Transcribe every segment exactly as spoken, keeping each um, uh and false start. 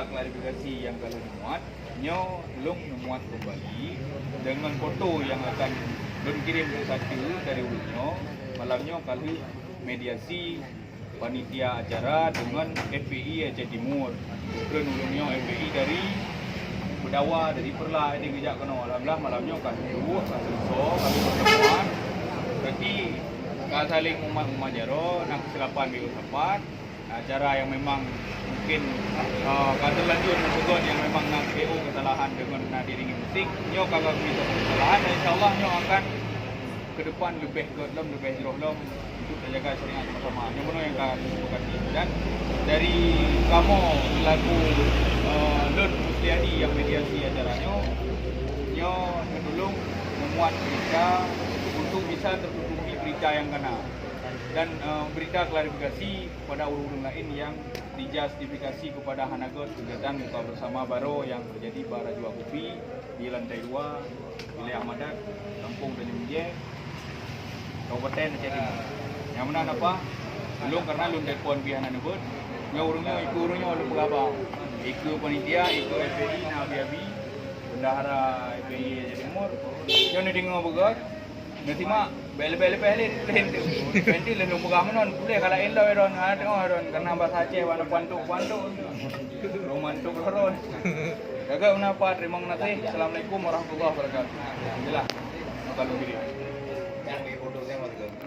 Klarifikasi nyang ka lheueh muat, nyoe lôn muat keumbali deungon foto nyang akan lôn kirém satu dari ulôn nyoe. Malam nyoe ka lheueh mediasi panitia acara deungon F P I Aceh Timur. Keureubeuen ulôn nyoe F P I dari Beudawa, dari Peureulak, jadi geujak keunoe. Alhamdulillah, malam nyoe ka lheueh, ka lheueh soe, ka lheueh pertemuan. Berarti ka saléng mumat-mumat jaroe, na keusilapan beu sapat. Acara nyang memang mungkin, eh, ka teulanjur meupeugöt nyang memang na P O keusalahan deungon na diri ngieng mutik. Nyoe ka geubri satu keusalahan dan insya Allah nyoe akan ke depan leubeh göt lom, leubeh jroh lom untuk tajaga syariat sama-sama. Nyoe bunoe nyang ka lôn peugah. Dan dari kamoe selaku, eh, lôn Musliani nyang mediasi acara nyoe, nyoe neutulông meumuat berita untuk bisa tertutupi berita nyang kana. Dan, eh, berita klarifikasi kepada ureuëng-ureuëng laén nyang dijustifikasi kepada hana göt kegiatan buka bersama baroe nyang terjadi bak Rajua Kupi di lantai dua, wilayah Madat, Kampung Tanjung Bijéh, Kabupaten Aceh Timur. Nyang meunan apa? Ulôn karena lôn telepon pih hana neubeuet. Nyoe ureuëng nyoe, ikeu ureuëng nyoe lôn peugah ba. Ikeu panitia, ikeu F P I na abi-abi. Bendahara F P I Aceh Timur. Nyoe neudeungoe beugöt. Nyoe simak, bèk leubeh-leubeh lé tuléh tu. Nanti lôn peugah meunan, tuléh ka laén lom, Ron. Hana teungoh, Ron. Karena bahasa Aceh, warna pantuk-pantuk. Romantik, Ron. Jaga, meunan, Pak. Terima kasih. Assalamualaikum warahmatullahi wabarakatuh. Jelas. Maka lôn kirim.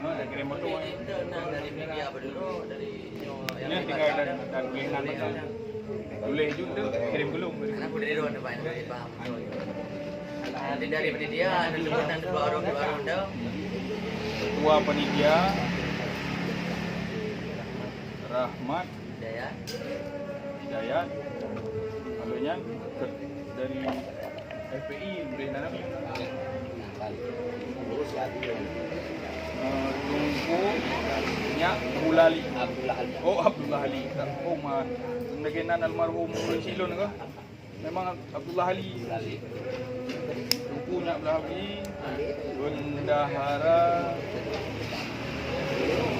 Ha, dah kirim foto, eh. Ini tinggal dan, dan tulis nama tu. Tulis judul, kirim ke lôn. Karena aku dari luar nampak, dari paham. Nanti dari panitia, ada lima, ada dua orang, dua orang dah. Ketua panitia, Rahmat Hidayat. Hidayat. Lalu nyan ke-, dari F P I, boleh nak? Eh, Teungku Nyak Bulali. Abdullah Ali. Oh, Abdullah Ali. Oh, man. Lagèe nan almarhum Ureueng Silon ke? Memang Abdullah Ali. Teungku Nyak Abdullah Ali, Bendahara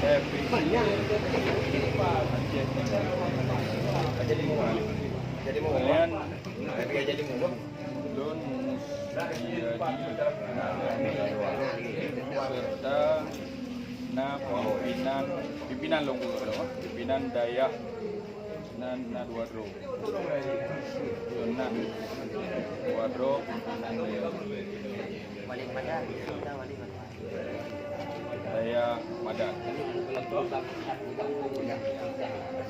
F P I Aceh Timur. Jadi, jadi, jadi, jadi, jadi, jadi, jadi, jadi, jadi, jadi, jadi, Lôn Musliadi serta na pimpinan, pimpinan lôn keudroe, pimpinan dayah na, na dua droe. Lôn na dua droe pimpinan dayah. Dayah Madat.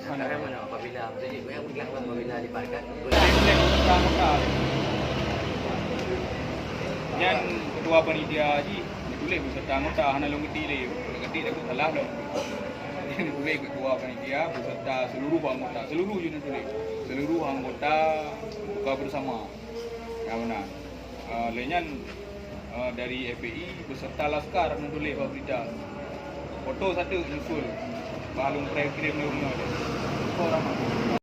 Mana? Apabila, jadi, yang bilang apabila dipakai, nyan ketua panitia jih, dituléh beserta anggota, hana lôn ketik lé. Lôn ketik takot salah lom. Dituléh ketua panitia beserta seluruh anggota, seluruh jih dituléh. Seluruh anggota buka bersama. Ya, beuna. Ah, lheueh nyan, ah, dari F P I beserta laskar neutuléh bak berita. Foto sateuk nyusul. Bah lôn preh kirém lé ureueng nyoe. Foto ramah.